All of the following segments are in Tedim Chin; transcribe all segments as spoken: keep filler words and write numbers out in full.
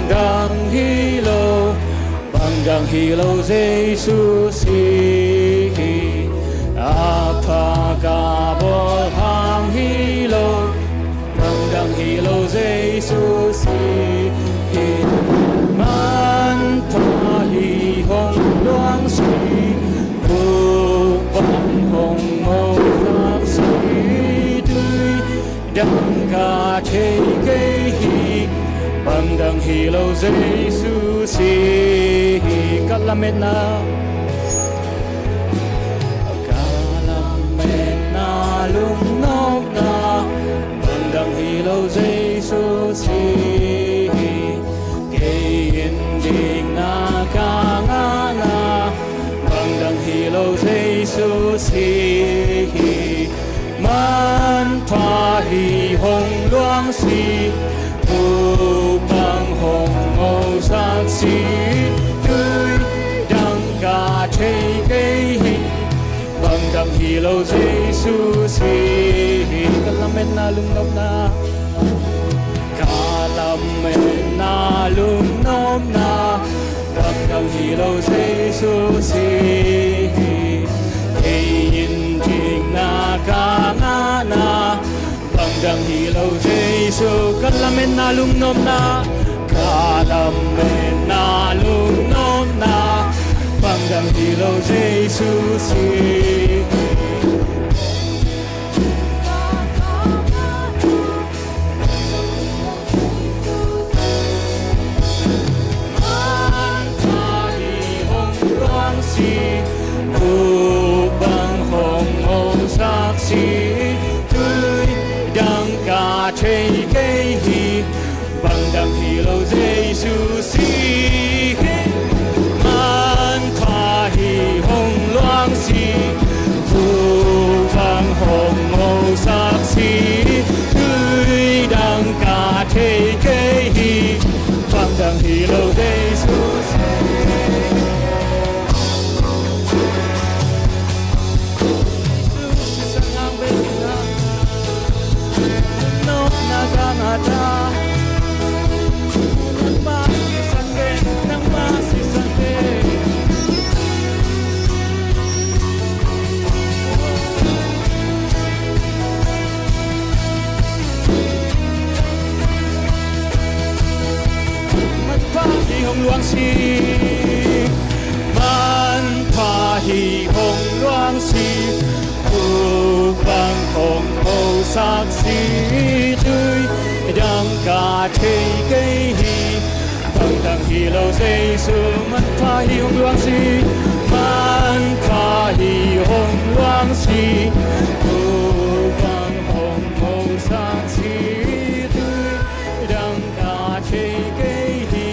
dang hi lo, bang dang hi lo Jesu si hi. A phak a bawl hang hi lo, bang dang hi lo Jesu si hi. Manpha hi hong luang si, vuk bang hong mosak si, tui dang ka thei kei hi, bang dang hi lo Jesu si hi. Ka lametna, ka lametna lungnopna, bang dang hi lo Jesu si hi. Kei in dikna ka ngahna, bang dang hi lo Jesu si hi. Manpha hi hong luang si, vuk bang hong mosak si, tui dang ka thei kei hi, bang dang hi lo Jesu si hi. Ka lametna lungnopna, ka lametna lungnopna, bang dang hi lo Jesu si hi. Kei in dikna ka ngahna, bang dang hi lo Jesu. Ka lametna lungnopna, ka lametna lungnopna, bang dang hi lo Jesu si hi. Manpha hi hong luang si, vuk bang hong mosak si, tui dang ka thei kei hi, bang dang hi lo Jesu si hi. Manpha hi hong luang si, vuk bang hong mosak si, tui dang ka thei kei hi, bang dang hi lo Jesu si. Manpha hi hong luang si, manpha hi hong luang si, vuk bang hong mosak si, tui dang ka thei kei hi, bang dang hi lo Jesu. Manpha hi hong luang si, manpha hi hong luang si, vuk bang hong mosak si, tui dang ka thei kei hi,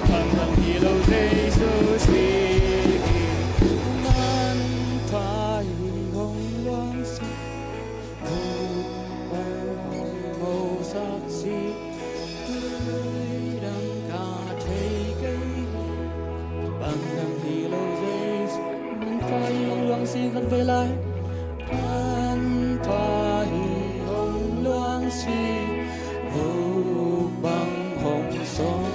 bang dang hi lo Jesu si hi. Manpha hi hong luang si, vuk bang hong mosak si, tui dang ka thei kei hi, bang dang hi lo Jesu. Manpha hi hong luang si. Khat vei lai. Manpha hi hong luang si, vuk bang hong sawm,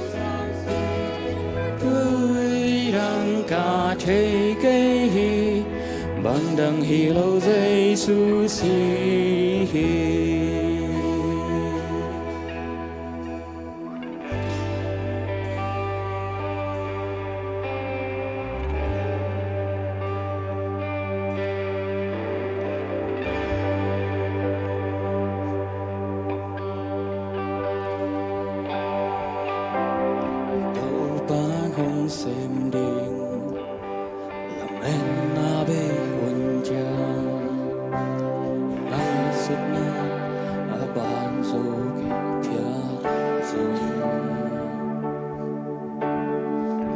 tui dang ka thei kei hi, bang dang hi lo Jesu si hi. Topa'n hong sem ding lametna bei hun ciang, ngaihsutna a ban zo kei phial zong,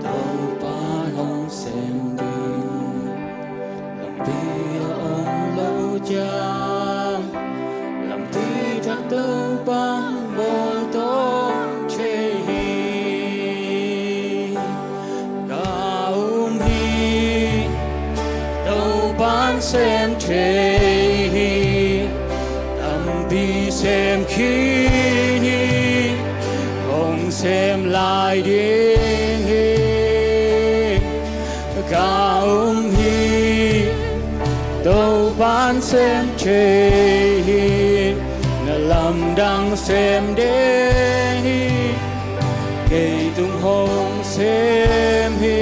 Topa'n hong sem ding lampi a om lo ciang, lampi thak Topa'n bawl tawn thei hi. Ka um hi, Topa'n sem thei hi. Tampi sem khin hi, hong sem lai ding hi. Ka um hi, Topan sem thei hi. Na lamdang sem ding hi. Kei tung hong sem hi.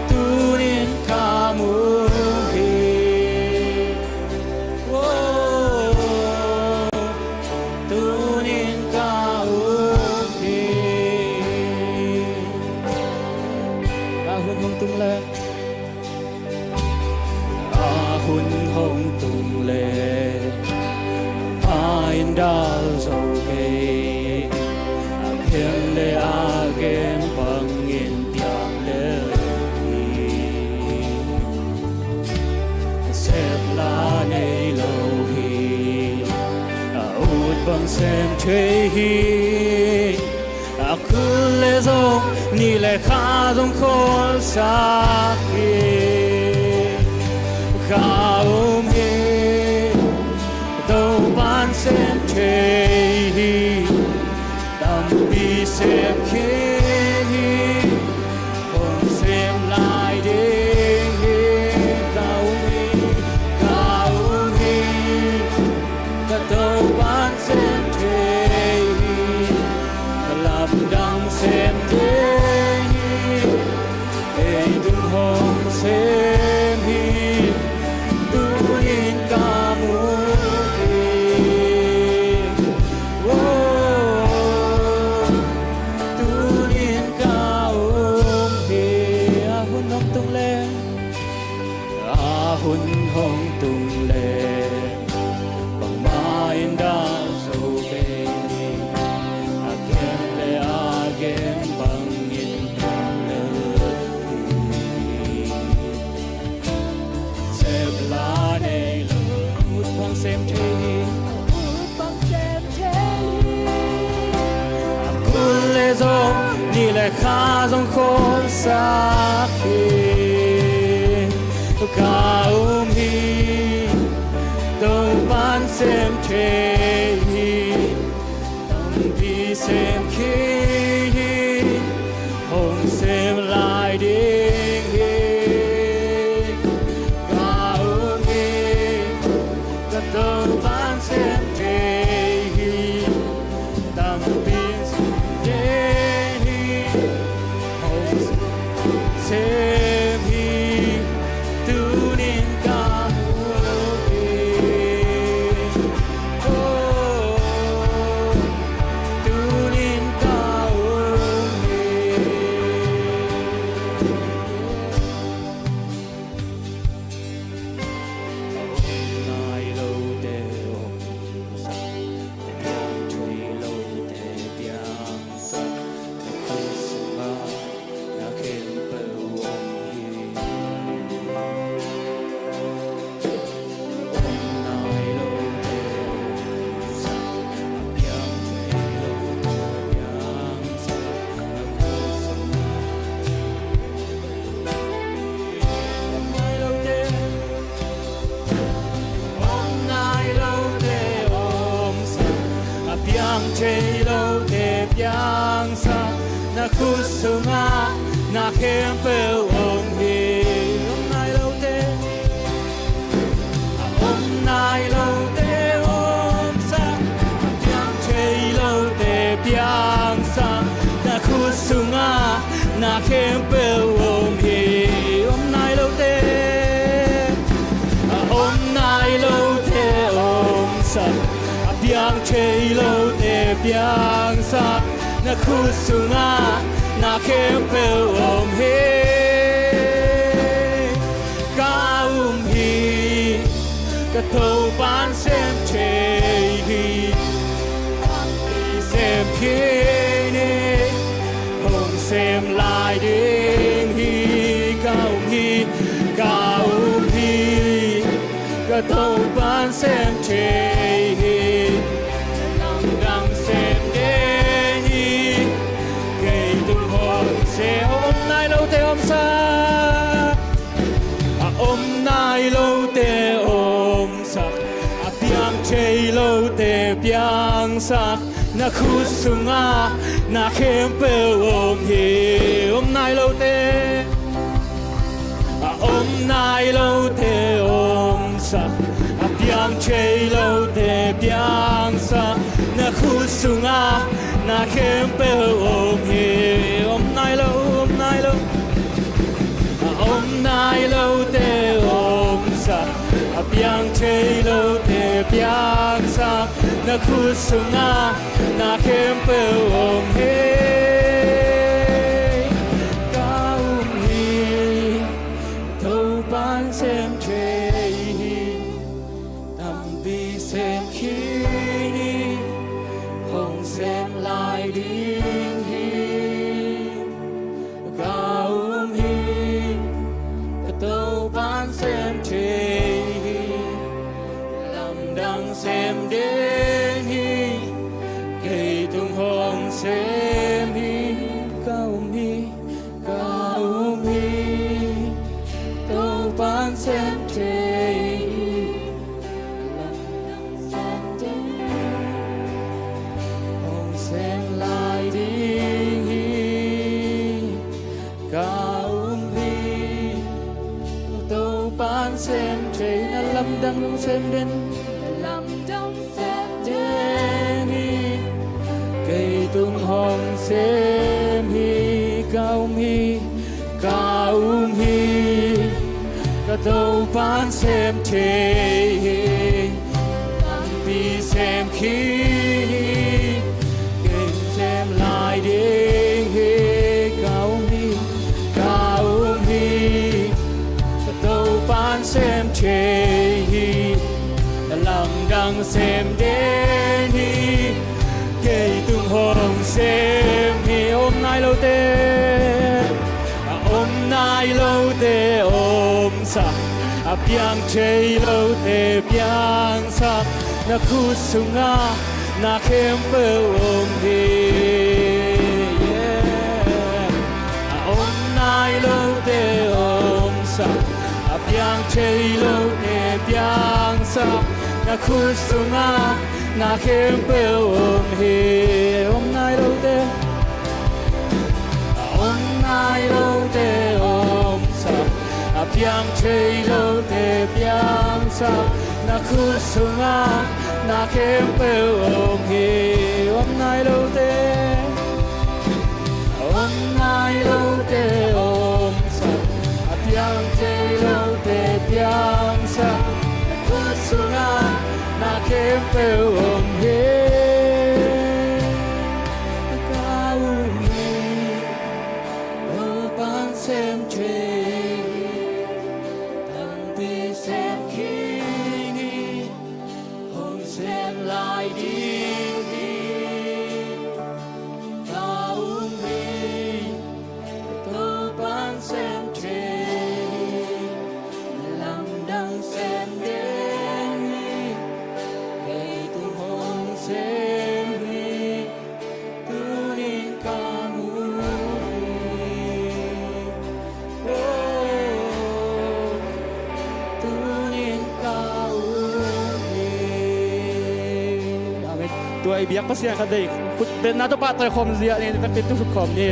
Tunin ka mu hi. Tunin ka um hi. A hun hong tung le, a hun hong tung le, a in dal zo kei, a gen le a gen bangin piak le hi. Sep la nei lo hi, a ut bang sem thei hi. A kul le zong ni le kha zong kholsak hi. Ka um hi, Topan sem thei hi. Tampi sem khin hi. Hong sem lai ding hi. Ka um hi, ka um hi. Ka Topan sem thei hi. Ka lamdang sem ding hi. Kei tung hong sem hi. Tunin ka mu hi. Tunin ka um hi. A hun hong tung le, a hun hong tung le, bangmah in dal zo kei, a gen le a gen bangin piak le hi. Sep la nei lo, ut bang sem thei hi. Ut bang sem thei hi. A kul le zong, ni le kha zong kholsak hi. Ka um hi, Topan sem thei hi. Tampi sem khin hi. Hong sem lai ding hi. Ka um hi, ka Topan sem thei hi. Tampi sem thei hi. Hong sem hi. Tunin ka mu hi. Oh, tunin ka um hi. Nai lote om sak, piang thei lote piang sak, na khut sungah na khempeuh om hi. Om nai lote om sak, a piang thei lote piang sak, na khut sungah om nai lote, om nai lote om sak, a piang thei lote piang sak, na khut sungah na khempeuh om hi. Om nai lote, a om nai lote om sak, a piang thei lote piang sak, na khut sungah na khempeuh om hi. Om nai lote, a om nai lote om sak, a piang thei lote piang sak, na khut sungah na khempeuh om hi. Ka um hi, ka Topan sem thei hi. Sem khin hi. Hong sem lai ding hi. Ka um hi, ka um hi, ka Topan sem thei hi. Lamdang sem ding hi. Kei tung hong sem. Om nai lote om sak, a om nai lote om sak, a piang thei lote piang sak, na khut sungah Na khempeuh om hi. Om nai lote, a om nai lote omsak, a piang thei lote piangsak, na khut sungah na khempeuh om hi. Om nai lo, om nai lo, a om nai lote omsak, a piang thei lote piangsak, na khut sungah na khempeuh om hi. Ka um hi, Topa'n sem thei hi. Tampi sem khin hi, hong sem lai ding hi. Ka um hi, ka Topa'n sem thei hi. Lamdang sem den hi, kei tung hong sem hi. Ka um hi, ka um hi, Topa'n sem thei hi. Lamdang sem den, hong sem lai ding hi. Ka um hi, Topa'n sem thei, na lamdang hong sem den. Lamdang sem den hi, kei tung hong sem hi. Ka um hi, ka um hi, ka Topa'n sem thei hi. Tampi sem khin hi, kei sem lai ding hi. Ka um hi, ka um hi, ka Topa'n sem thei hi. Lamdang sem den hi, kei tung hong sem hi. Om nai lote, a om nai lote omsak, a piang thei lote piangsak, na khut sungah na khempeuh om hi. Yeah. A om nai lote omsak, a piang thei lote piangsak, na khut sungah na khempeuh om hi. Om nai lote, a om nai lote omsak, a piang thei lote piangsak, na khut sungah na khempeuh om hi. Om nai lote, a om nai lote omsak, a piang thei lote piangsak, na khut sungah na khempeuh om hi. Ka um hi, Topa'n sem thei hi. Tampi sem khin hi, hong sem lai ding hi. Ka um hi, Topa'n sem thei hi. Lamdang sem den hi, kei tung hong sem hi. Tuni-in ka mu hi. Oh, tuni-in ka mu hi. Amen. Tua i biak Pasian khat vei khut betna tawh pahtawi khawm ziah ni, takpi tu khut khawm ni.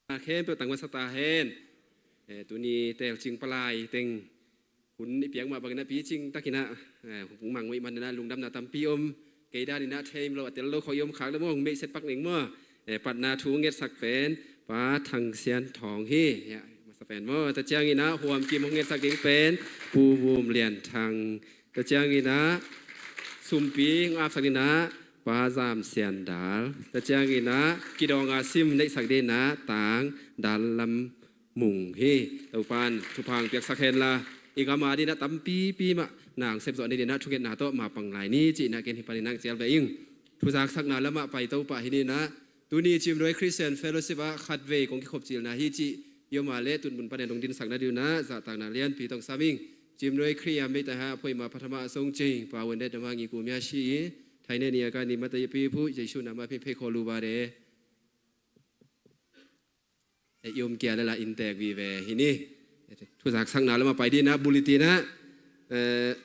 A khempeuh tang masa ta hen. Eh, tuni telcing palai teng hun i piak mah bangin a picing takin ah, eh, hong mangngilh man in ah lungdamna tampi om. Kei dan in ah theih lo a tel lo khawng i om khak leh maw, hong meihset pak ning maw. Eh, patna thu hong ngetsak pen Pa Thang Sian Thawng hi. Ya, masa pen maw. Tua ciangin ah Huam Kim hong ngetsak ding pen Pu Vum Lian Thang. Tua ciangin ah sumpi hong apsak ding ah Pa Zam Sian Dal. Tua ciangin ah kidawng a sim neihsak ding ah Tang Dal Lam Mung hi. Topa'n thupha hong piaksak hen la, i gam a ding ah tampipi mah na hong sep zawh nading ah thungetna tawh mapang lai ni cih na ken hih panin ah hong cial beh ing. Thuzaksakna lamah pai to pah hi ni in ah, tuni Cimruai Christian Fellowship ah khatvei kong kikhop cilna hi cih Yoma le tun mun panin dong dinsak nading un ah zahtakna lianpi tong sam ing. Cimnuai Khrih a meita ha a phoima pathama a song cing pa wan det dama ngi kumia shi i thaine ni a ka ni mata i pi phu Jesu nama pin phei kho lu ba de. E i um kia le la in tek vive hi ni. Thu zaksakna lama pai dina bulletin ah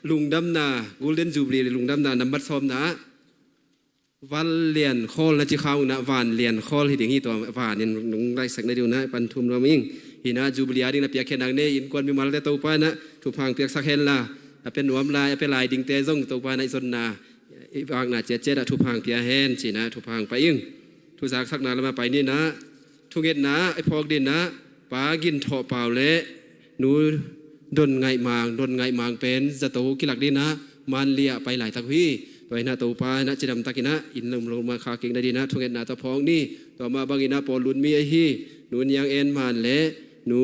lungdamna Golden Jubilee lungdamna nambat sawmna Van Lian Khawl na ci khau na Van Lian Khawl hi ding hi tua van in nung laisak na diu na pan thum nuam ing. Hi na Jubilee a ding na piak khen ang ne innkuan mimal te Topa na thuphang piaksak hen la a pe nuam lai a pe lai ding te zong Topa na i zonna i vakna ciatciat a thuphang pia hen ci na thuphang pai ing. Thu zaksakna lama pai ni na thungetna i phawk din na pa gin thawh pau le nu don ngaih mang don ngaih mang pen zato kilak din na man lia pai laitak hi. Tua hi na Topa na cidam takin na inn lum lum a kha kik na din na thungetna ta phawk ni. Tua mah bangin na pawl lut mi ahi nu niang en man le nu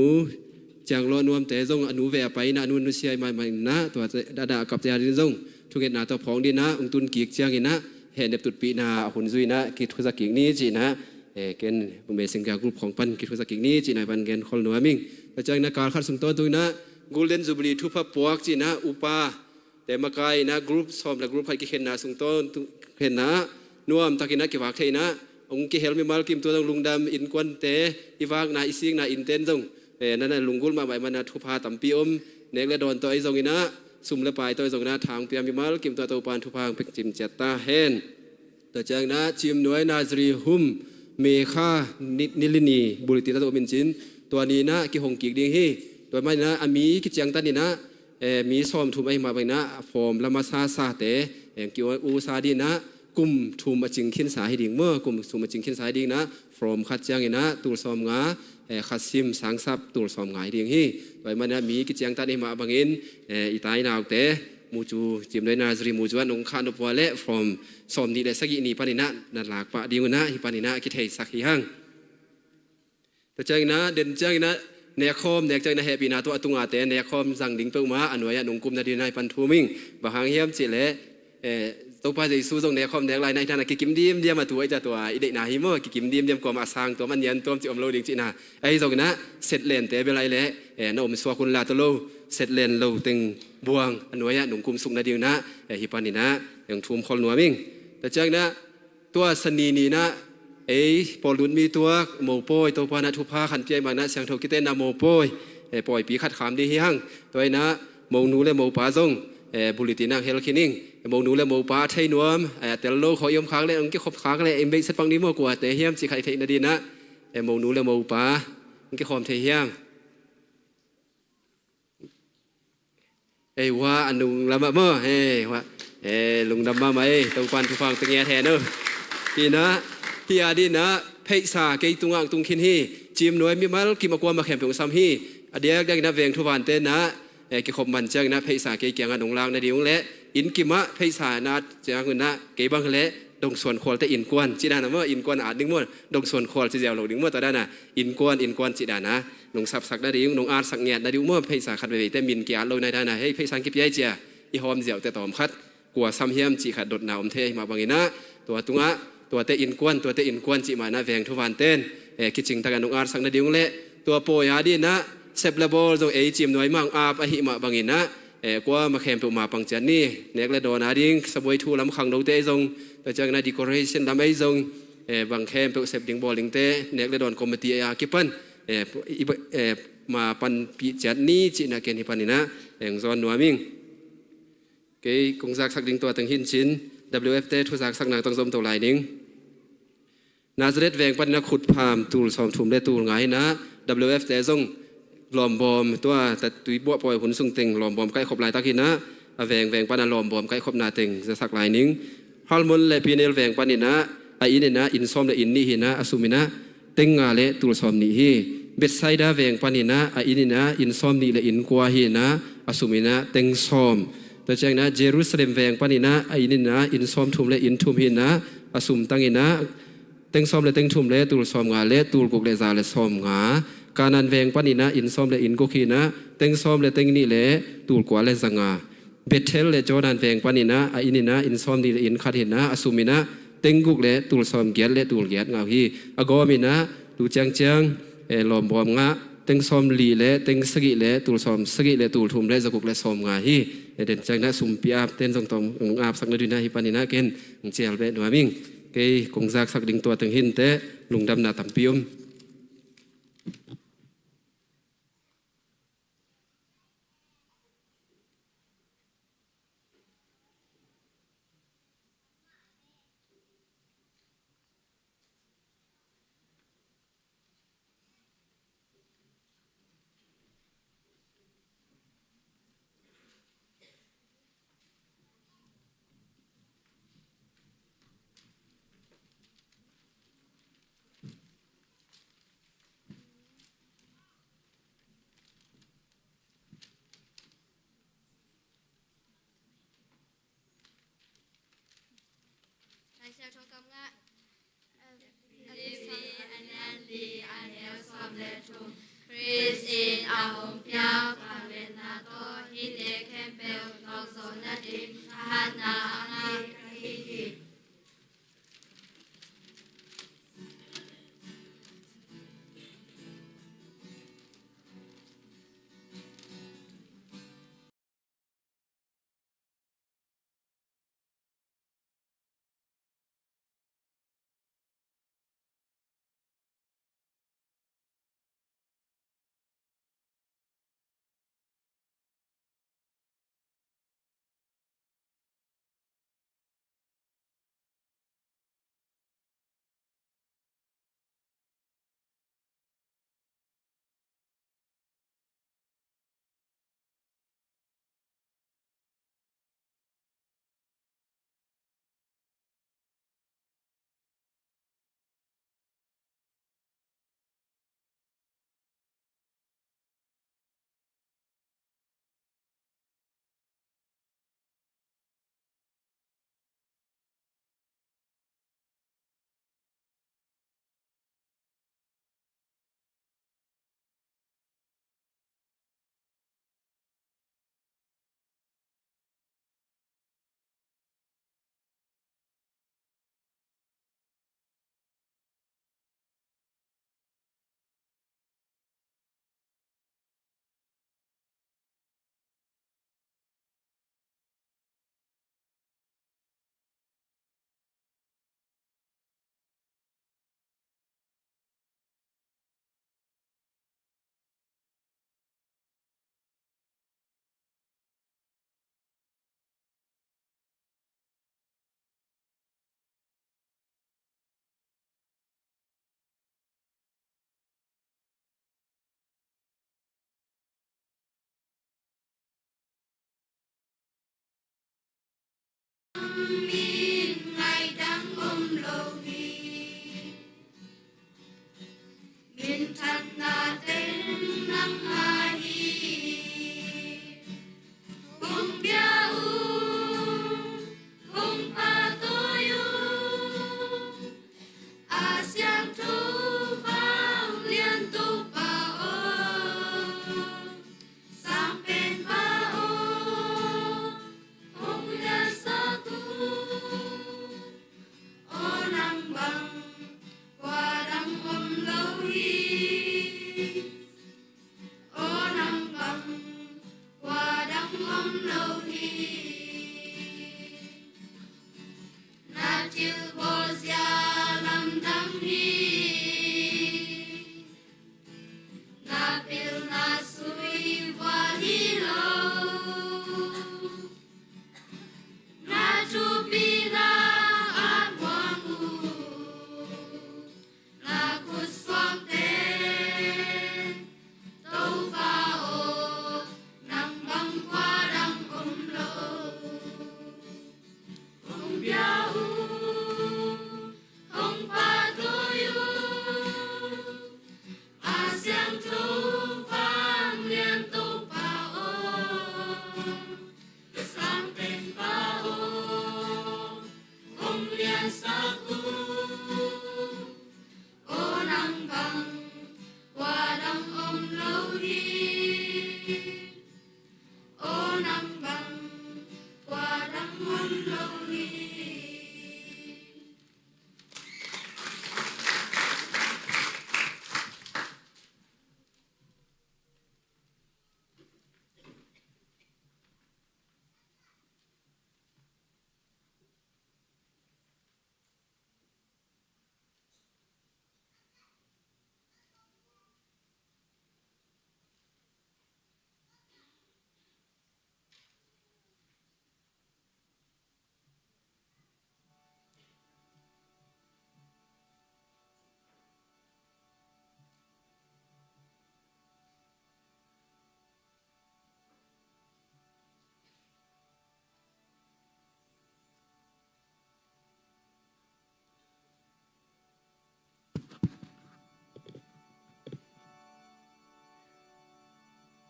ciang lo nuam te zong a nu ve a pai na a nu nu siai mai mai na tua dada kap te a din zong thungetna ta phawk din na ung tun kik ciangin na he nep tutpihna a hun zui na kithuza kik ni ci na ken messenger group khong pan kithuza kik ni ci na pan gen khol nuam ing. Tua ciang na kal khat sung tawntung na Golden Jubilee thupha puak ci na upa te makai na group sawm la group khat kikhenna sung tawntung khenna nuam takin na kivak thei na ung kihel mimal kim tua zong lungdam innkuan te i vakna i sikna innten zong nana lunggulh mahmah i mana thupha tampi om nek le dawn tawh i zongin na sum le pai tawh i zongin na thang pia mimal kim tua Topan thupha ang pek cim ciat ta hen. Tua ciang na Cimnuai Nazareth hum mekha nilini bulletin a to min cin tua ni na kihong kik ding hi. Tua mai na a mi kiciang tan in na mi sawm thum ahi mah bang na form lama sa sa te ki u sa din na kum thum a cing khin sa hi ding maw kum thum a cing khin sa hi ding na form khat ciangin na tul sawm nga khat sim sangsap tul sawm nga hi ding hi. Tua mai na mi kiciang tan ahi mah bangin i tai nau te mucu Cimnuai Nazareth mucu an ung kha nopua le form sawm nih le sagih ni panin na na lak pah ding un na hi panin na kitheisak hi hang. Tua ciangin na den ciangin na nekkhawm nek ciangin na hehpihna tua a tunga te nekkhawm zang ding peuhmah a nuai ah nung kumna ding na hi pan thum ing. Bang hang hiam cih le Topa Jesu zong nekkhawm nek lai na hi na kikim dimdiam a tu ahi ta tua i deihna hi maw kikim dimdiam kuama a sang tuam a nian tuam cih om lo ding cihna ahi zongin na setlen te bel ahi le na om suak hun la tawh lo setlen lo teng buang a nuai ah nung kum suk na ding na hi panin na eng thum khol nuam ing. Tua ciangin na tua sani ni na ei pawl lut mi tuak mopawi Topa na thupha khan piai mak na siangtho kiten na mopawi pawipi khat kham ding hi hang. Tua hi na monu le mopa zong bulletin ang hel khin ing. Monu le mopa a thei nuam a tel lo khaw i om khak le ang kikhop khak le in beih set pang ni maw kua te hiam cih khat i theih na din na monu le mopa ang kikhawm thei hiam? Ei hua a nung lamah maw ei hua ei lungdam mahmah ei Topan thupha ang teng ngiat hen o. Hi na hi a din na pheihsa kei tungah ang tung khin hi. Cimnuai mimal kim a kuama khempeuh sam hi. A diakdiakin na veng thuvante na kikhop man ciangin na pheihsa kei kiangah nung lak na ding le inn kimah pheihsa na ciangun na kei bang le dong suan khual te innkuan cih dan a maw innkuan a at ding maw dong suan khual ci ziau lo ding maw tua dan a innkuan innkuan cih dan a nung sapsak na ding nung atsak ngiat na ding maw pheihsa khat veve te min ki at lo na dan a hei pheihsa ang kipiai cia i hawm ziau te tawm khat kua sam hiam cih khat dotna om thei ahi mah bangin na tua tungah tuate innkuan tuate innkuan cih mah na veng thuvanten kicing takin nung atsak na ding le tua pawi a din na sep le bawl zong ei Cimnuai mang ap ahi mah bangin na kuama khempeuh ma pang ciat ni nek le dawn a ding sabuai thu lam khang lote ei zong tua ciangin na decoration lam ei zong bang khempeuh sep ding bawl dingte nek le dawn committee a kipan ma panpih ciat ni cihna ken hi panin na eng zawn nuam ing. Kei kong zaksak ding tua teng hin cin W F te thu zaksakna tong zom to lai ning. Nazareth veng panin na khutpham tul sawm thum le tul nga hi na W F te zong lawmbawm tua tatui buah pawi hun sung teng lawmbawm kaihkhop laitak hi na a veng veng pan a lawmbawm kaihkhopna teng zasak lai ning. Halmon le Pinel veng panin na a inn in na inn sawm le inn nih hi na a sum in na teng nga le tul sawm nih hi. Bethsaida veng panin na a inn in na inn sawm nih le inn kua hi na a sum in na teng sawm. Tua ciangin na Jerusalem veng panin na a inn in na inn sawm thum le inn thum hi na a sum tang in na teng sawm le teng thum le tul sawm nga le tul guk le za le sawm nga. Kanan veng panin na inn sawm le inn guk hi na teng sawm le teng nih le tul kua le za nga. Bethel le Jordan veng panin na a inn in na inn sawm nih le inn khat hi na a sum in na teng guk le tul sawm giat le tul giat ngau hi. A gawm in na tu ciangciang lawmbawm ngah teng sawmli le teng sagih le tul sawm sagih le tul thum le zaguk le sawmnga hi. Eden ciang na sumpi ap ten zong tawm ung ap sak na dui na hi panin a ken ung cial beh nuam ing. Kei kong zak sak ding tua teng hin te lungdamna tampi om. Laisiangtho kam ngah. Filipi a lian li a neu sawm le thum. Khrist in a hong piak vangliatna tawh hihte khempeuh nawkzaw nading thahatna a ngah ka hi hi.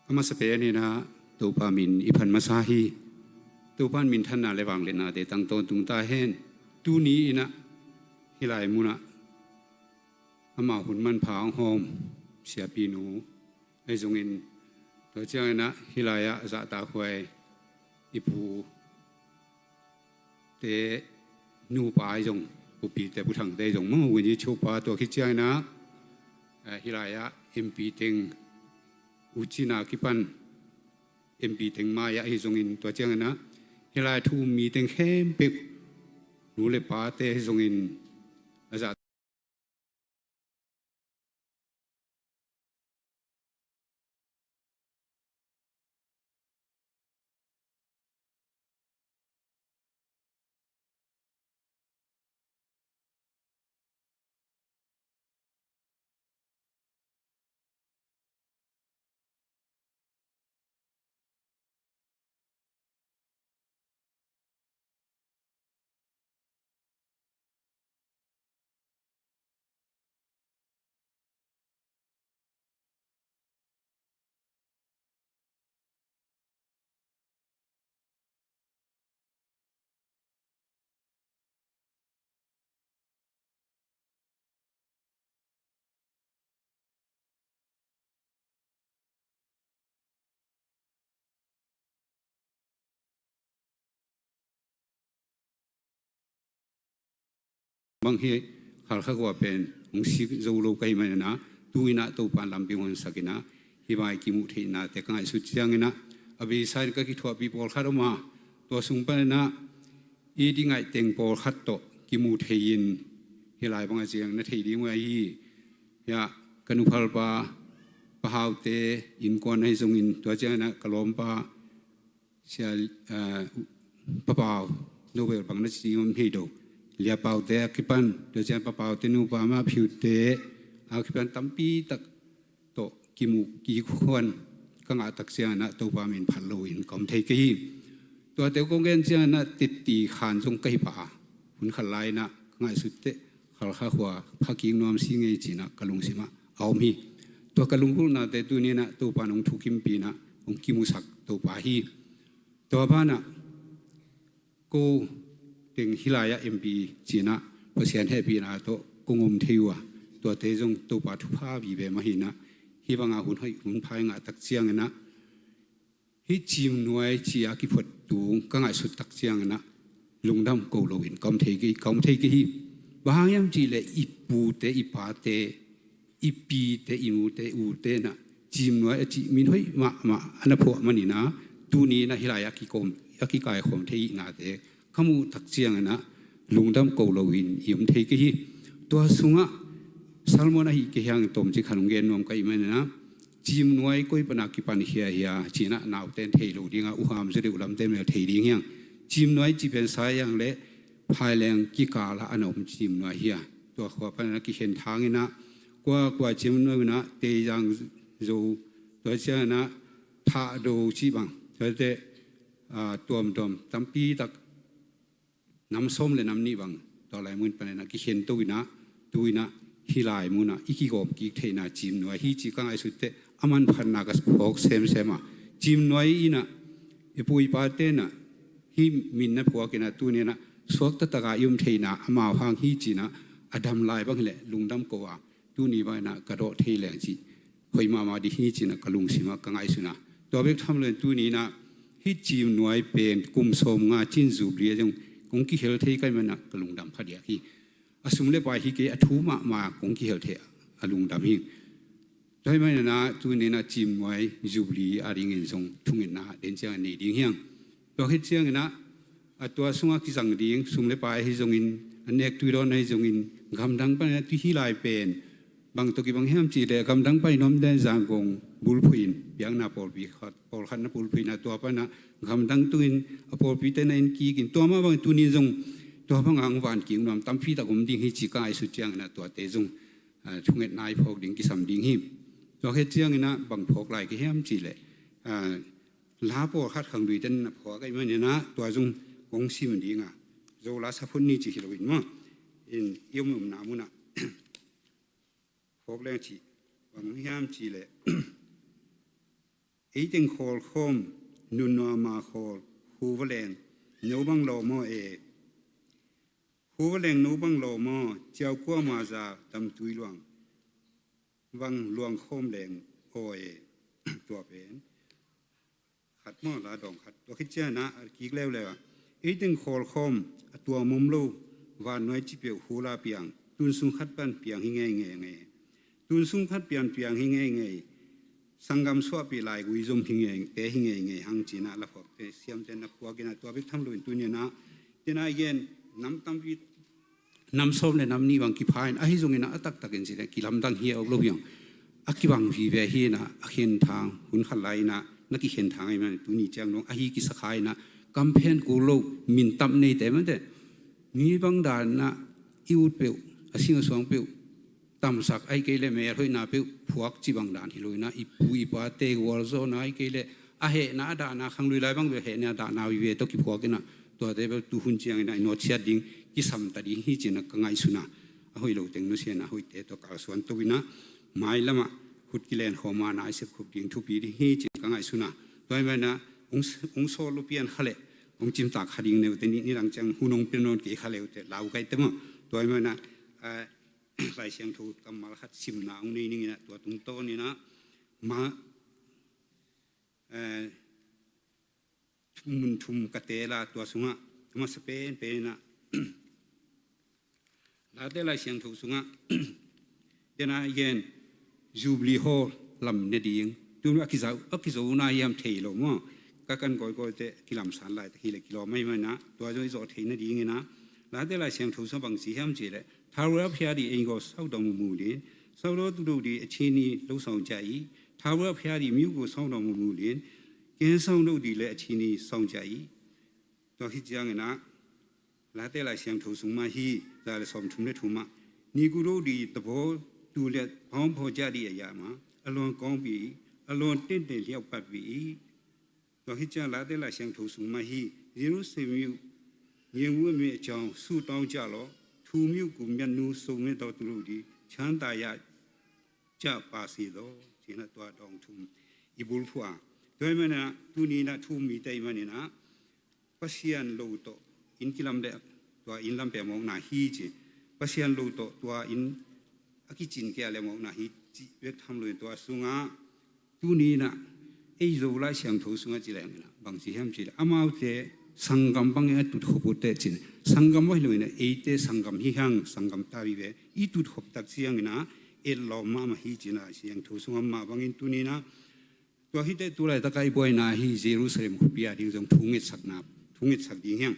A masa pen in ah Topa min i phat masa hi. Topa in minthanna le vangliatnate tang tawntung ta hen. Tuni in ah hih lai mun ah amah hun manpha hong hawm siapi nu ahi zongin, tua ciangin ah hih lai ah zahtakhuai i pute nupa ahi zong, Pu Pite, Pu Thangte ahi zong, Mangawin i chopa, tua khit ciangin ah, eh, hih lai ah M P teng, U Cin a kipan M P teng mai ah ahi zongin, tua ciangin ah hih lai thu um mi teng khempeuh, nu le pate ahi zongin, a zah Bang hi, Khalkha khua pen hong sik zo lo ka hih manin ah, tu in ah Topa in lampi hong honsak in ah, hih vai kimuh theihnate ka ngaihsut ciangin ah, a beisa in ka kithuahpih pawlkhat om a, tua sung panin ah i dingaih teng pawlkhat tawh kimu thei in, hih lai bang a ciang na thei ding uh ahi hi. Hiah ka nuphalpa Pa Haute innkuan ahi zongin, tua ciangin ah ka lawmpa Sia, eh, Pa Pau, no bel bang na ci om hei do, Lia Paute a kipan, tua ciang Pa Paute nupa Ma Phiute a kipan tampi tak tawh kimu kikhuan ka ngah tak ciangin ah Topa min phat loin ka om thei kei hi. Tuate kong gen ciangin ah tetti khan zong ka hi pah a, hun khat lai-in ah ka ngaihsut teh Khalkha khua pha kik nuam si ngei ci-in ah ka lungsim ah a om hi. Tua ka lunggulhnate tuni-in ah Topa in hong thukimpih in ah hong kimusak Topa hi. Tua banah ko teng hih lai-ah M P ci-in ah Pasian hehpihna tawh kong om thei uh a, tuate zong Topa thupha vive mah hi-in ah, hih bangah hun hoih hun pha i ngah tak ciangin ah, hih Cimnuai ci-a kiphuat tung ka ngaihsut tak ciangin ah lungdam ko loin ka om thei kei, ka om thei kei hi. Bang hang hiam cih leh i pute, i pate, i pite, i nute, ute in ah Cimnuai a cih min hoih mahmah a na phuah manin ah, tuni in ah hih lai-ah a kikawm, a kikaikhawm thei ihnate ka muh tak ciangin ah lungdam ko loin i om thei kei hi. Tua sungah sermon ahih kei hang tawmcik khat hong gen nuam ka hih manin ah, Cimnuai koi pan a kipan hiahia ci-in ah naute in thei lo ding a, uham zaw deuh lamte in bel thei ding hi hang. Cimnuai cih pen Sai Yang le Phaileng kikal ah a na om Cimnuai hi a, tua khua pan a kikhen thang in ah, kua kua Cimnuai in ah Teizang Zo, tua ciangin ah Thahdo cih bang, tuate, ah, tuamtuam tampi tak, nam sawm le nam nih bang, tua lai mun panin ah kikhen to in ah, tu in ah hih lai mun ah i kigawm kik theihna Cimnuai hi ci ka ngaihsut teh a manphatna ka phawk semsem a, Cimnuai in ah i pu i pate in ah hih min na phuak in ah tuni in ah suakta tak a i om theihna amau hang hi ci-in ah a dam lai bang hi leh lungdam ko a, tuni bang in ah ka dawh thei leng cih hoih mahmah ding hi ci-in ah ka lungsim ah ka ngaihsun a. Tua bek tham loin tuni in ah hih Cimnuai pen kum sawmnga cin Jubilee ah zong kong kihel thei ka hih manin ah ka lungdam phadiak hi. A sum le pai hi kei, a thu mahmah kong kihel thei a lungdam hi. Tua hih manin ah tuni in ah Cimnuai Jubilee a dingin zong thungetna den ciang a nei ding hi hang. Tua khit ciangin ah, a tua sungah kizang ding sum le pai ahi zongin, a nek tui dawn ahi zongin, gamdang panin ah tu hih lai pen bang tawh kibang hiam cih leh gamdang pai nuam den Zangkong bulphuh in, biakna pawlpi khat, pawlkhat na bulphuh in ah tua pan ah gamdang tungin a pawlpite na en kik in, tua mah bangin tuni in zong tua bang a hong van kik nuam tampi tak om ding hi ci ka ngaihsut ciangin ah tuate zong, ah, thungetna i phawk ding kisam ding hi. Tua khit ciangin ah bang phawk lai ka hiam cih leh, ah, la pawlkhat khangduite in na phuak ahih manin ah tua zong kong sim ding a, Zo la saphot ni ci hi loin maw, in i om umna mun ah Phawk leng cih bang hiam cih leh, ei teng khawl khawm, nunnuama khawl, khuva leng no bang lawm aw e. Khuva leng no bang lawm aw, ciau kuama za damtui luang bang luang khawm leng aw e. Tua pen khat maw, la dawng khat. Tua khit ciangin ah a kik leuleu a, ei teng khawl khawm, a tuam om lo vannuai cipeuh hula piang, tun sung khat pan piang hi ngeingei nge. Tun sung khat pian piang hi ngeingei. Sanggam suahpih laigui zom hi ngei, te hi ngeingei hang ci-in ah laphuakte siamte na phuak in ah, tua bek tham loin tuni-in ah, tena i gen nam tampi, nam sawm le nam nih bang kipha in, ahi zongin ah a taktakin ci leh kilamdang hi a, uk lo hi ang. A kibang vive hi in ah, a khenthang, hun khat lai in ah na kikhenthang ahih man, tuni ciang dong ahi kisa kha in ah, kamphen kul lo, min tam neite mate, mi bang dan in ah i ut peuh, a sing a suang peuh tamsak, ahih kei leh melhoihna peuh phuak cih bang dan hi lo in ah, i pu i pate gualzawhna, ahih kei leh a hehna a dahna, khanglui lai bang bel hehna a dahna vive tawh kiphuak in ah, tuate bel tu hun ciangin ah i nawtsiat ding, kisam ta ding hi ci-in ah ka ngaihsun a. A hoih lo teng nusia in ah, a hoihte tawh kalsuan to in ah, mailam ah khut kilen khawm a, na i sep khop ding thupi ding hi ci-in ka ngaihsun a. Tua ahih man in ah hong, hong sawl lo pian kha leh hong cimtak kha ding, neute nih, nidang ciang hun hong pia nawn kei kha leh ute, lau kaite maw. Tua ahih man in ah, eh, Lai Siangtho kammal khat simna hong nei ning in ah, tua tungtawn in ah ma, eh, mun thum ka teel a, tua sungah a masa penpen in ah, Late Lai Siangtho sungah, tena i gen, Jubilee Hall lam ne ding. Tu a kizo, a kizona hiam thei lo maw. Ka kan kawikawi te kilamsan laitak hi leh kilawm ahih man in ah, tua zong i zawh theih nading in ah, Late Lai Siangtho sungah bang ci hiam cih leh, ထာဝရဘုရားသည် အိမ်ကို ဆောက်တော်မူမူလျှင်၊ ဆောက်သောသူတို့သည် အချည်းနှီး လုပ်ဆောင်ကြ၏။ ထာဝရဘုရားသည် မြို့ကို ဆောက်တော်မူမူလျှင်၊ ကင်းစောင့်တို့သည်လည်း အချည်းနှီး စောင့်ကြ၏။ Tua khit ciangin ah, Late Lai Siangtho sung mah hi, za le sawmthum le thum ah, ညီအစ်ကိုတို့သည် သဘောတူလျက် ပေါင်းဖော်ကြသည့်အရာမှာ အလွန်ကောင်းပေ၏။ အလွန်တင့်တယ်လျောက်ပတ်ပေ၏။ Tua khit ciang Late Lai Siangtho sung mah hi, ယေရုရှလင်မြို့ ငြိမ်ဝပ်မည်အကြောင်း ဆုတောင်းကြလော့။ ထိုမြို့ကို မျက်နှာစုံလင်သောသူတို့သည် ချမ်းသာရကြပါစေသော။ Ci-in ah tua dawng thum i bulphuh a. Tua ahih man in ah, tuni in ah thu mi te ahih man in ah, Pasian lo tawh inn kilam le, tua inn lam peuh a mawkna hi ci. Pasian lo tawh tua inn a kicin kei a le mawkna hi cih bek tham loin, tua sungah tuni in ah ei Zolai Siangtho sungah ci leng in ah bang ci hiam cih leh, amaute sanggam bangin a tutkhop uh teh ci-in, sanggam ahi lo in ah eite sanggam hi hang, sanggam ta vive, i tutkhop tak ciangin ah etlawm mahmah hi ci-in ah Siangtho sungah mah bangin tuni in ah, tua hi teh tu laitak a i buaina hi, Jerusalem khuapi a ding zong thu ngetsakna, thu ngetsak ding hi hang.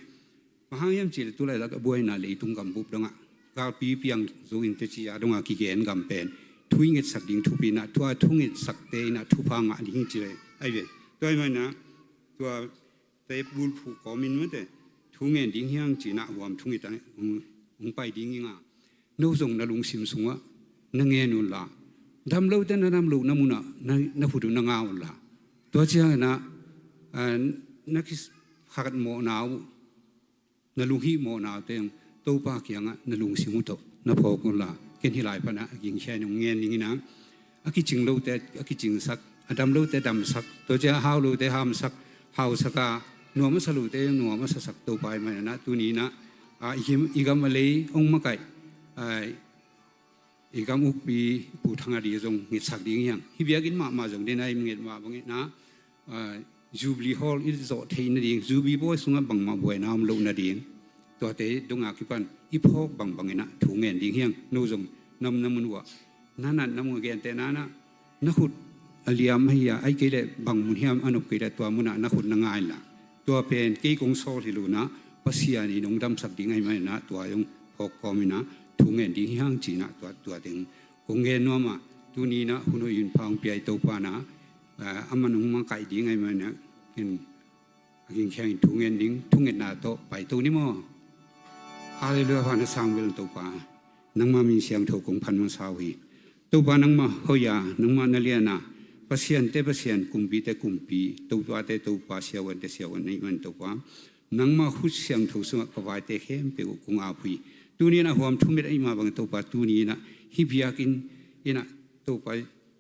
Bang hang hiam cih leh tu laitak a buaina leitung gambup dongah, galpi piang zo in teh ci a dongah kigen gam pen thu i ngetsak ding thupi in ah, tua thu ngetsakte in ah thupha ngah ding hi ci leh ahi ve. Tua ahih man in ah, tua te bulphuh kawmin mate, thu ngen ding hi hang ci-in ah huam thu nget a hong, hong pai ding hi hang a. No zong na lungsim sungah na ngen un la, dam lote na dam lohna munah na, na khut uh na nga un la. Tua ciangin ah, ah, na kikhat mawhna uh, na lunghih mawhna uh teng Topa kiangah na lungsim uh tawh na phawk un la. Ken hih lai pan ah a gingkhia in hong ngen ning in ah, a kicing lote a kicingsak, a dam lote damsak, tua ciang a hau lote hamsak, hausak a, nuam a sa lote nuam a sasak Topa ahih man in ah, tuni in ah, ah, i gam, i gam a lei hong makaih, ah, i gam ukpi Pu Thang a di zong ngetsak ding hi hang. Hih biakinn mahmah zong den a i nget mah bangin ah, ah, Jubilee Hall i zawh theih nading, Jubilee bawi sungah bangmah buaina om loh nading, tuate dongah kipan i phawk bangbang in ah thu ngen ding hi hang. No zong na omna mun uh ah, na natna mun ah, gentehna in ah, na khut a liam ahi a, ahih kei leh bang mun hiam a nop kei leh tua munah na khut na nga in la. Tua pen kei kong sawl hi lo in ah, Pasian in hong damsak ding ahih man in ah, tua hong phawk kawm in ah thu ngen ding hi hang ci-in ah, tua, tua teng kong gen nuam a. Tuni in ah hun hoih hun pha hong pia i Topa in ah, ah, aman hong makaih ding ahih man in ah, ken a gingkhia in thu ngen ding, thungetna tawh pai to ni maw. Halleluiah, pha na sang vel Topa. Nangma min siangtho kong phat masa uh hi. Topa nangmah hoih a, nangmah na lian a, Pasiante Pasian, kumpite kumpi, topate Topa, siavuante siavuan na hih man Topa, nangma khut siangtho sungah ka vaite khempeuh uh kong ap uh hi. Tuni in ah huam thum bek ahih mah bangin Topa, tuni in ah hih biakinn in ah, Topa,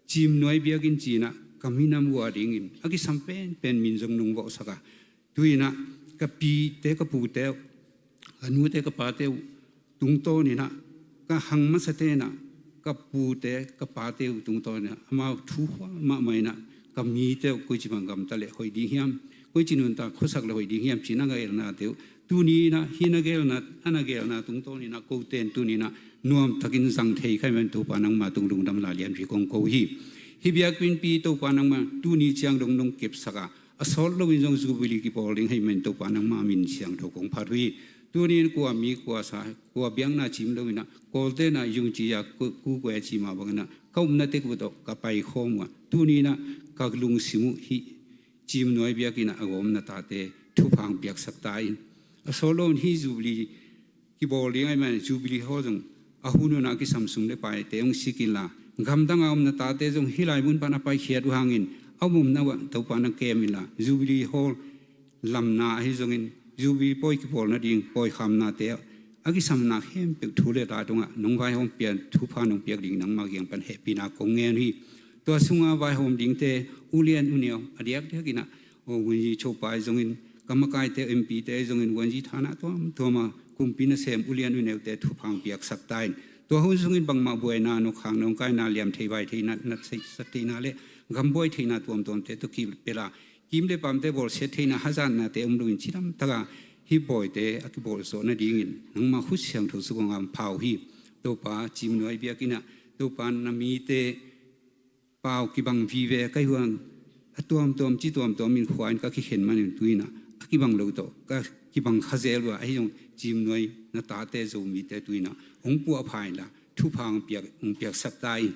Cimnuai biakinn ci-in ah ka minam uh a dingin a kisam penpen min zong nong vawhsak a, tu-in ah ka pite ka pute uh, ka nute ka pate uh tungtawnin ah, ka hang masate in ah, ka pute ka pate uh tungtawnin ah, amau thu hual mahmah in ah, ka mite uh koici bang gamta leh hoih ding hiam, koici nuntak khuasak leh hoih ding hiam ci-in a geelnate uh, tuni-in ah hih na geelna, a na geelna tungtawnin ah, kote in tuni-in ah nuamtakin zang thei kha hi manin Topa nangma tung lungdamna lianpi kong ko hi. Hih biakinnpi Topa nangma tuni ciang dong nong kepsak a, a sawt loin zong Jubilee kibawl ding hi manin Topa nangma min siangtho kong phat uh hi. Tuni-in kua mi kua sa, kua biakna cim loin ah, Kawlte in ah Yung Ci Ya, Ku Kue ci mah bangin ah, ka upna tek uh tawh ka paikhawm uh a, tuni-in ah ka lungsim uh hih Cimnuai biakinn ah a gawm na tate thupha hong piaksak ta in. A sawt loin hih Jubilee kibawl ding ahih manin Jubilee Hall zong a hun un ah a kisam sum leh paite hong sik inla, gamdang a om na tate zong hih lai mun pan a paikhiat uh hangin a om omna uh ah Topa na kem inla, Jubilee Hall lamna ahi zongin, Jubilee pawi kibawl nading pawikhamnate ah a kisamna khempeuh thu leh la tungah nong vaihawm pia-in thupha nong piak ding nangma kiang pan hehpihna kong ngen uh hi. Tua sunga vaihawm dingte, ulian uneu a diakdiakin ah, aw, Wanji Chopa ahi zongin, ka makaite, M P te ahi zongin, Wanji thana tuamtuam a kumpi nasem ulian uneute thupha hong piaksak ta in. Tua hun sungin bangmah buaina, nokhak nongkaina, liam thei vai theina, natsak theina leh gambuai theina tuamtuamte tawh kipelh a, kim leh pamte bawlsiat theina hazatnate om loin cidamtak a hih pawite a kibawl zawh nadingin nangma khut siangtho sungah hong pha uh hi. Topa, Cimnuai biakinn ah Topa na mite pau kibang vive ka hi uh a, a tuamtuam ci tuamtuam in khua in ka kikhen manin tu-in ah a kibang lo tawh ka kibang kha zel uh a, ahi zong Cimnuai na tate Zomite tu-in ah hong puahpha inla thupha hong piak, hong piaksak ta in.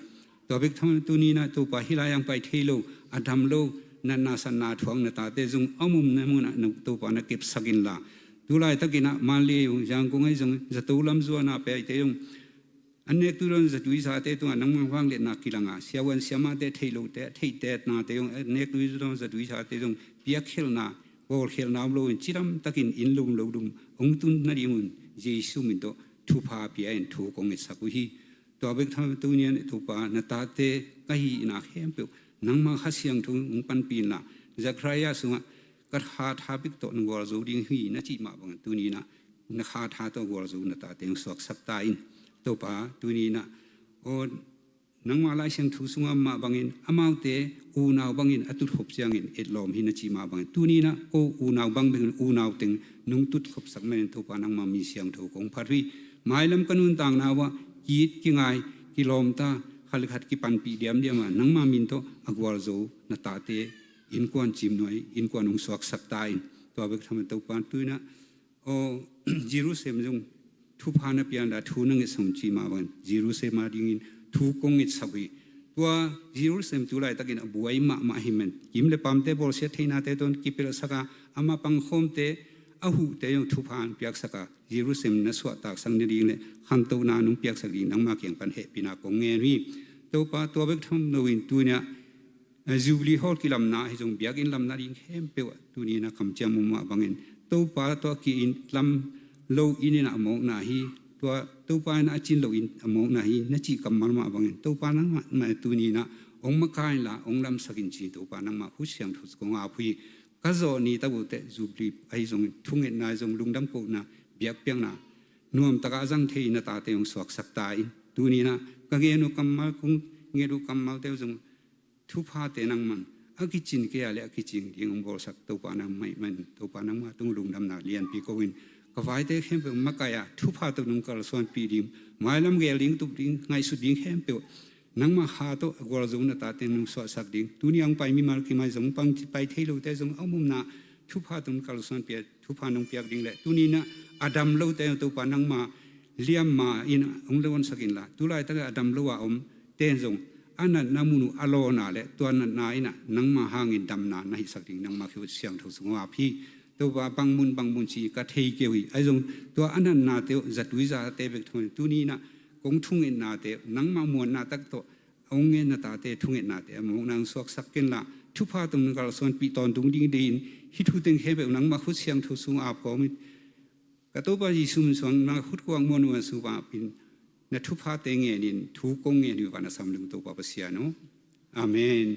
Tua bek tham lo, tuni-in ah Topa, hih lai-ah hong pai thei lo, a dam lo, natna satna thuak na tate zong a om omna munah Topa na kepsak inla, tu laitakin ah Mandalay uh, Yangon ahi zong, zato lam zuan a paite zong, an nek tui dawn zatui zate tungah nangma vangliatna kilang a, siavuan siamahte, theih lohte, a theihte, a nate zong, an nek tui dawn zatui zate zong piakkhelhna, bawlkhelhna om loin cidamtakin inn lum lo lum hong tun nadingun Jesu min tawh thupha pia-in thu kong ngetsak uh hi. Tua bek tham lo, tuni-in Topa, na tate ka hihna khempeuh nangma Kha Siangtho hong panpih inla, Zechariah sungah ka kha tha bek tawh na gualzo ding hi na cih mah bangin tuni-in ah na kha tha tawh gualzo na tate hong suaksak ta in. Topa, tuni-in ah, aw, nangma Lai Siangtho sungah mah bangin amaute unau bangin a tutkhop ciangin etlawm hi na cih mah bangin tuni-in ah ko unau bang bek unau teng nong tutkhopsak manin Topa nangma min siangtho kong phat uh hi. Mailam ka nuntakna uh ah ki-it kingai, kilawmta, khat le khat kipanpih diamdiam a, nangma min tawh a gualzo na tate innkuan, Cimnuai innkuan hong suaksak ta in. Tua bek tham lo, Topa, tu-in ah, aw, Jerusalem zong thupha na pia inla thu na ngetsak un ci mah bangin Jerusalem a dingin thu kong ngetsak uh hi. Tua Jerusalem tu laitakin a buai mahmah hi manin kim le pamte bawlsiat theihnate tawh kipelhsak a, ama pangkhawmte, a huhte zong thupha hong piaksak a, Jerusalem na suahtaksak nading leh khantohna nong piaksak ding nangma kiang pan hehpihna kong ngen uh hi. Topa, tua bek tham loin tuni-in ah, a, Jubilee Hall kilamna ahi zong, biakinn lamna ding khempeuh ah tuni-in ah kamciam om mah bangin, Topa tawh a ki-inn lam lo inn in ah a mawkna hi, tua Topa in ah a cin lo inn a mawkna hi na cih kammal mah bangin, Topa nangmah tuni-in ah hong makaih inla hong lamsak in ci Topa nangmah khut siangtho sungah kong ap uh hi. Ka zawh ni tak uh teh Jubilee ahi zongin, thungetna ahi zong, lungdam kohna, biakpiakna nuamtak a zang thei na tate hong suaksak ta in. Tuni-in ah ka gen uh kammal, kong nget uh kammalte uh zong, thuphate nangman a kicin kei a leh a kicing ding hong bawlsak Topa nangmah ahih manin, Topa nangmah tung lungdamna lianpi ko-in, ka vaite khempeuh makaih a, thupha tawh nong kalsuanpih ding, mailam geel ding, tup ding, ngaihsut ding khempeuh nangmah Kha tawh a gualzo na tate nong suahsak ding, tuni a hong pai mimal kim ahi zong, hong pai thei lote zong, a om omna thupha tawh nong kalsuanpih a, thupha nong piak ding leh, tuni-in ah a dam lote Topa nangma liamma in hong lonsak inla, tu laitak a dam lo a omte in zong a natna mun uh a lawn a leh, tua natna in ah nangma hangin damna na hihsak ding nangma khut siangtho sungah ap hi. Topa, bang mun bang mun ci ka thei kei uh hi, ahi zong tua a natnate uh, zatui zate bek tham lo, tuni-in ah kong thungetnate uh nangma muanna tak tawh hong ngen na tate thungetnate a mawkna hong suaksak kenla, thupha tawh nong kalsuanpih tawntung ding deih in, hih thu teng khempeuh nangma khut siangtho sungah ap kawm in, ka Topa Jesu min suang, nangma khut kuang muan uh a sungah ap in, na thuphate ngenin thu kong ngen uh hi, van a sam ding Topa Pasian aw. Amen.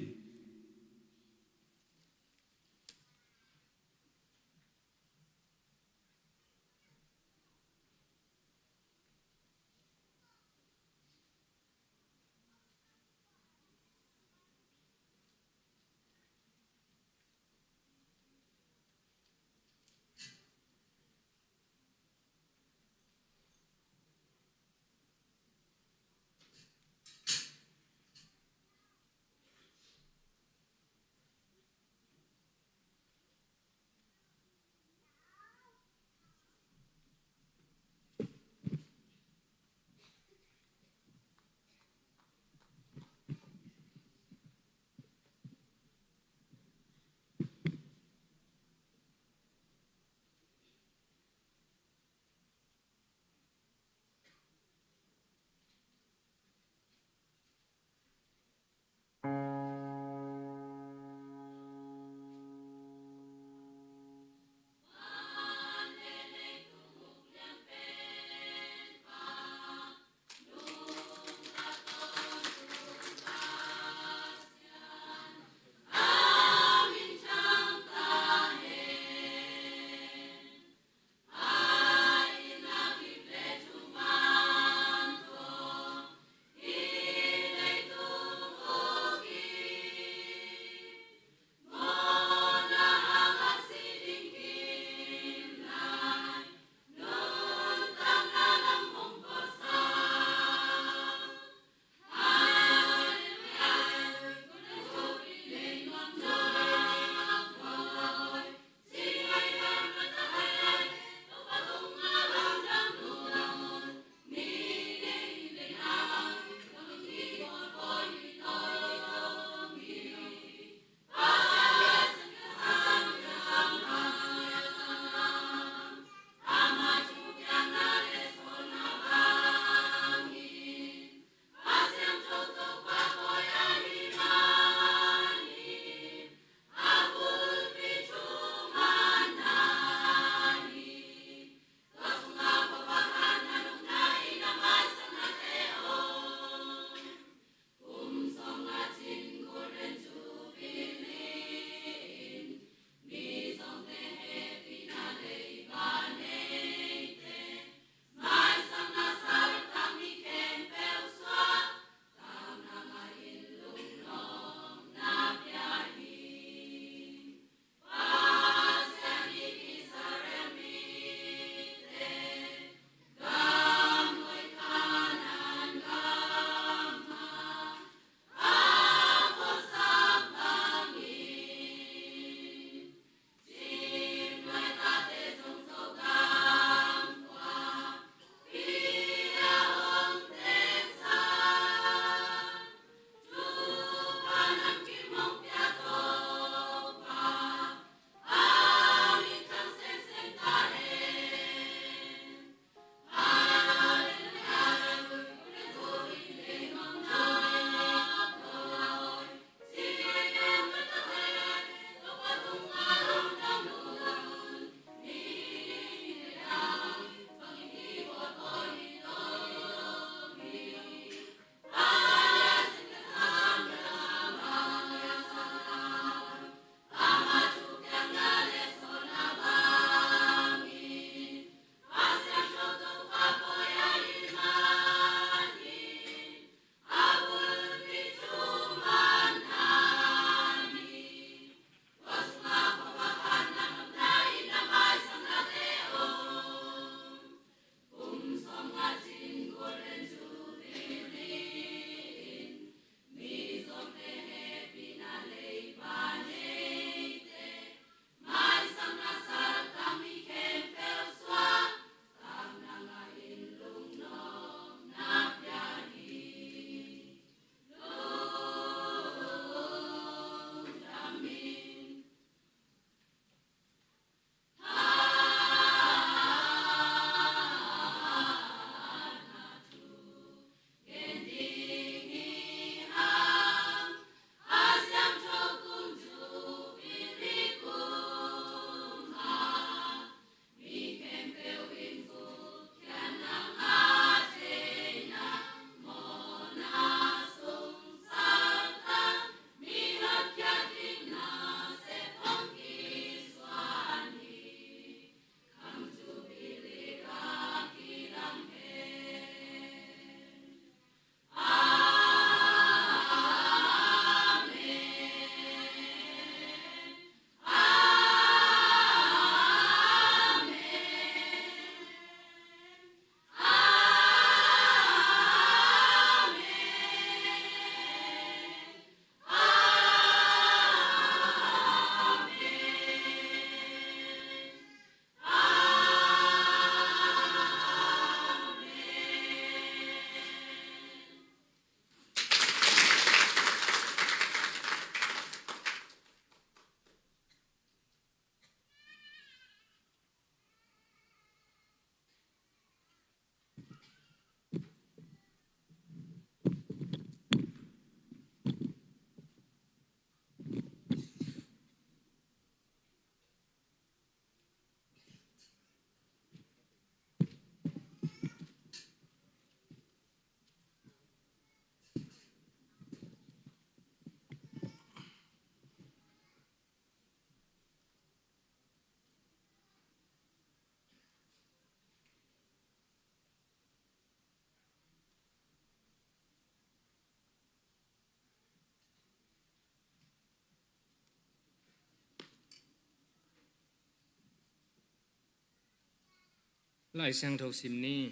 Lai Siangtho sim ni.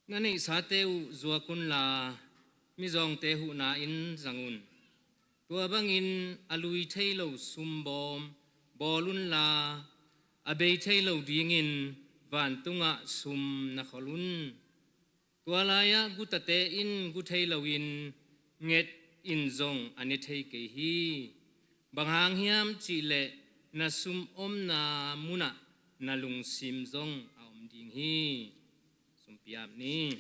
Na neihsate uh zuak unla, mizawngte huhna in zang un. Tua bangin a lui thei lo sum bawm bawl unla, a bei thei lo dingin vantungah sum na khol un. Tua lai-ah gutate in gu thei loin, nget in zong a ne thei kei hi. Bang hang hiam cihleh na sum omna munah na lungsim zong a om ding hi. Sumpi ap ni.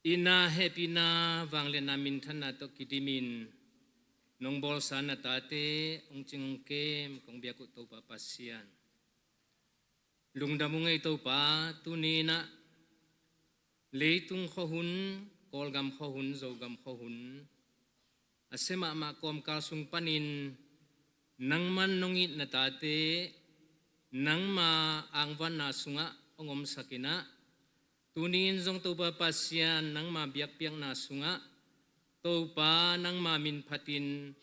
Itna, hehpihna, vangliatna, minthanna tawh kidimin nong bawlsa na tate hong cing hong kem kong biak uh Topa Pasian, lungdam ung ei Topa. Tuni-in ah leitung khuahun, Kawlgam khuahun, Zogam khuahun, a sia mahmah kawmkal sung panin nangman nong it na tate nangma angvanna sungah hong omsak in ah, tuni-in zong Topa Pasian, nangma biakpiakna sungah Topa nangma min phatin,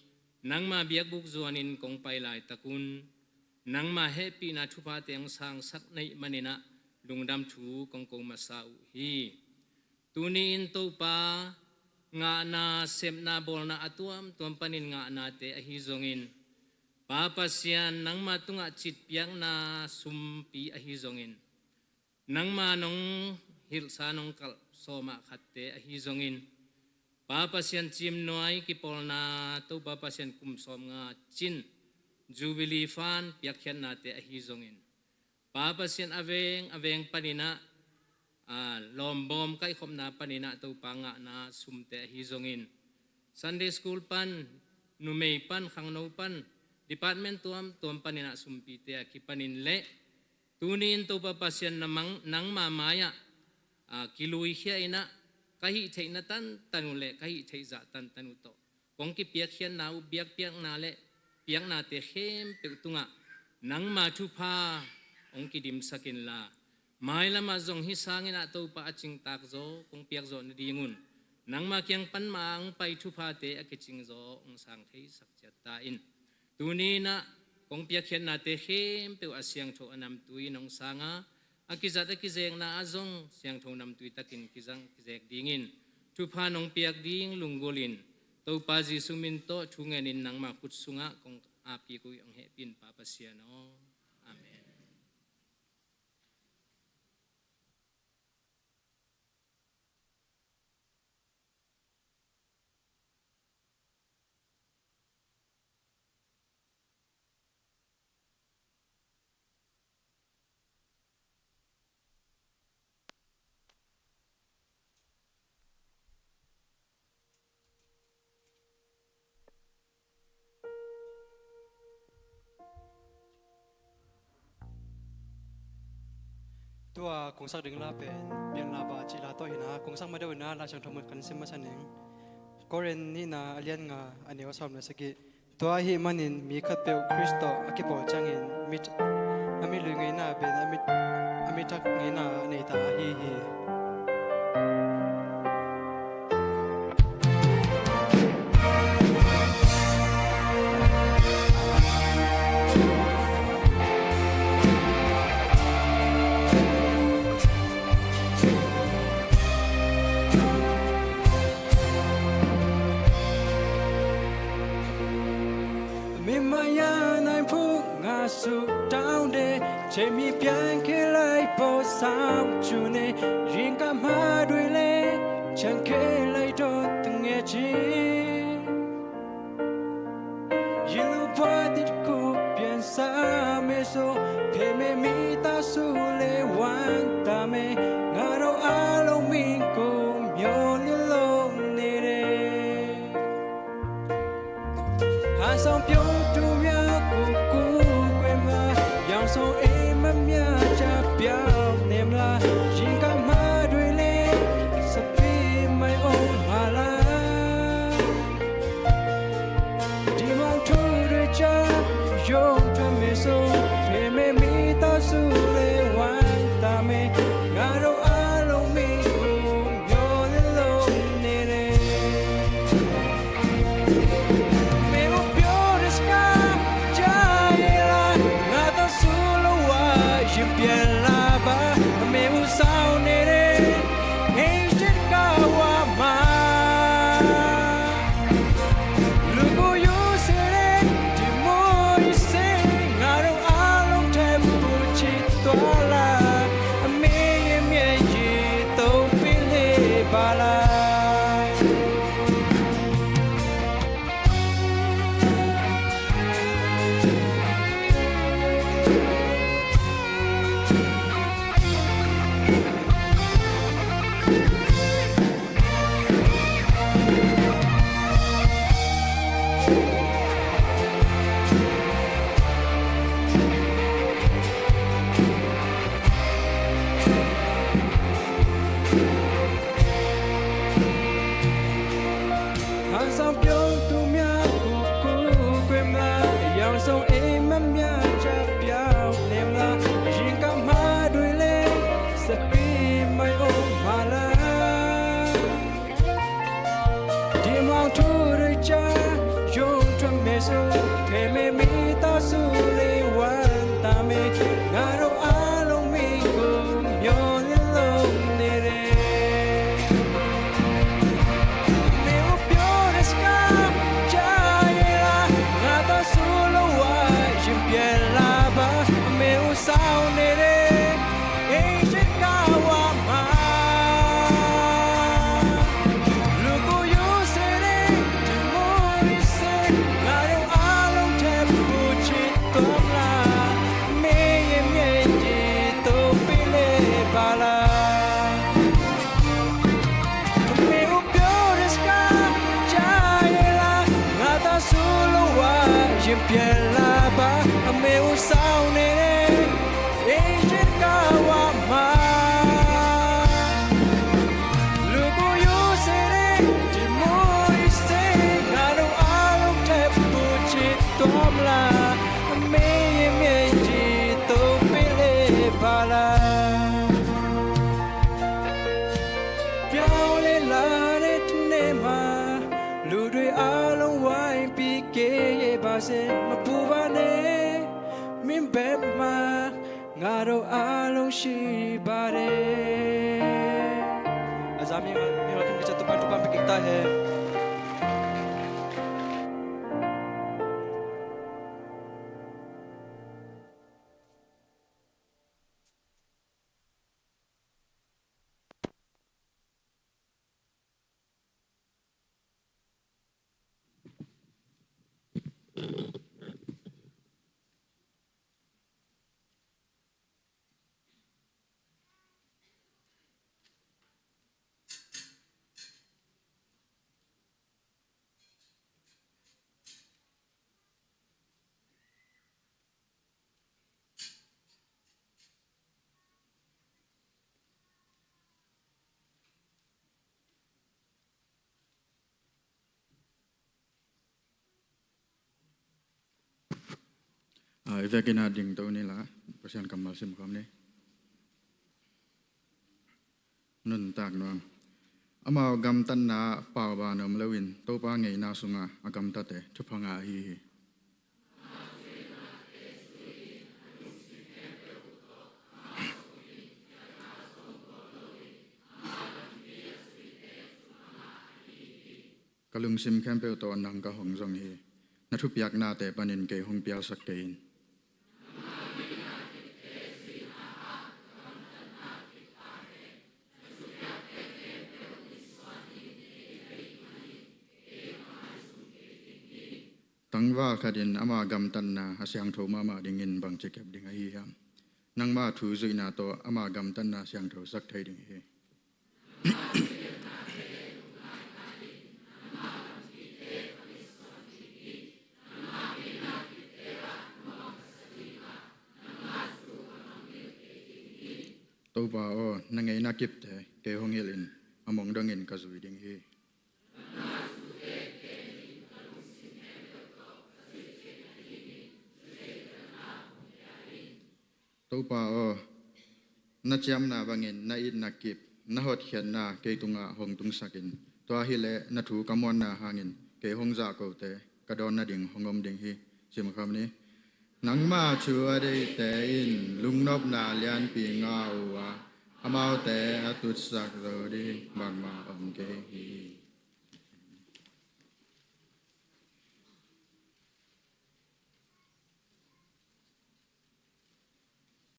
nangma biakbuk zuanin kong pai laitakun, nangma hehpihna thuphate hong sangsak na hih manin ah lungdam thu kong ko masa uh hi. Tuni-in Topa, ngahna, sepna, bawlna a tuamtuam panin ngahnate ahi zongin, Pa Pasian, nangma tungah citpiakna sumpi ahi zongin, nangma nong hilhsa nong kalh sawmah khatte ahi zongin, Pa Pasian, ciimnuai kipawlna, Topa Pasian, kum sawmnga cin Jubilee Fund piakkhiatnate ahi zongin, Pa Pasian, a veng a veng panin ah, a, lawmbawm kaihkhopna panin ah Topa, ngahna sumte ahi zongin, Sunday School pan, numei pan, khangno pan, department tuamtuam panin ah sumpite a kipanin leh, tuni-in Topa Pasian, na mang, nangma mai-ah, a, kiluikhia in ah, ka hih theihna tantan uh leh ka hih theih zah tantan uh tawh kong kipiakkhiatna uh, biakpiakna leh piaknate khempeuh tungah nangma thupha hong kidimsak inla, mailamah zong hih sangin ah Topa, a cingtak zaw kong piak zawh nadingun, nangma kiang pan mah hong pai thuphate a kicing zaw hong sang theisak ciat ta in. Tuni-in ah kong piakkhiatnate khempeuh a siangtho a namtui in hong sang a, a kizat a kizekna ah zong siangtho namtui takin kizang kizek dingin thupha nong piak ding lunggulhin, Topa Jesuh min tawh thu ngenin nangma khut sungah kong ap kik uh hi. Hong hehpih in, Pa Pasian aw. Amen. Tua kong sak ding la pen Pianlahva cih la tawh hi na, kong sak ma deuh hi na, Lai Siangtho mun kan sim masa ning. Korin nihna a lian nga, a neu sawm le sagih. Tua ahih manin mi khatpeuh Khrist tawh a kipawl ciangin mit, a mi lui ngeina pen a mit, a mi thak ngeina a nei ta ahi hi. Mimaya nai phuk nga su taung de, che mi pian ke lai po sau chu ne, ring ka ma dui le, chan ke lai do teng e chi. Yilu pua tit ku pian sa me so, pe me mi ta su le wan ta me, nga ro a lo mi ku myo li lo ne re. Hansong pyo tu mya ku ku kwe ma, yang song e ma mya cha pya nem la, jing ka ma dui le, sa pi mai ong ma la. Di mong tu dui cha, yong tu me so, pe me mi ta su le wan ta me, nga ro a lo mi ku myo le lo ne le. Ang song ei mamia ca piau nem la, jingkah ma dui le sapi mai om ma la. Dimang thu dui ca yong thuam me su, kei me mi ta su le wan ta me, nga ro a long mi kum yong in long ne re. Meu pio reska jai la, nga ta su lo wa jim pian la ba, meu sao ne re, ei jin ka wa ma. Luku yu se re, ti mu i se, nga ru a long te pu chi tom la, me ye me ji to pi le ba la. Meu pio reska jai la, nga ta su lo wa jim pian la ba, meu sao ne re, ei jin ka wa ma. Luku yu se re, ti mu i se, nga ru a long te pu chi tom la, me ye me ji to pi le ba la. Piau le la ne tne ma, lu dui a long wai pi ke ye ba se, ma pu ba ne, min bep ma, nga do a long shi ba de. A za mi, mi wa kin kicha tupan tupan pe kik ta he. A, i vekin a ding to ni la, Pasian kammal sim kham ni. Nuntak nuam. Amau gamtatna pau ba nuam loin, Topa ngeina sunga a gamtate thupha ngah ahi hi. Ka lungsim khempeuh tawh nang ka hong zong hi. Na thupiaknate panin kei hong pialsak kei in. Tangval khatin ama gamtatna a siangtho mahmah dingin bangci kep ding ahi hiam? Nangma thu zuihna tawh ama gamtatna siangtho sak thei ding hi. Topa aw, na ngeina kipte kei hong hilh in, a mong dongin ka zui ding hi. Topa aw, na ciamna bangin na itna kip, na hotkhiatna kei tungah hong tungsak in. Tua hileh na thu ka muanna hangin kei hong zahkote ka dawn nading hong om ding hi. Sim kham ni. Nangma thu a deihte in lungnopna lianpi ngah uh a, amaute a tutsak zo ding bangmah om kei hi.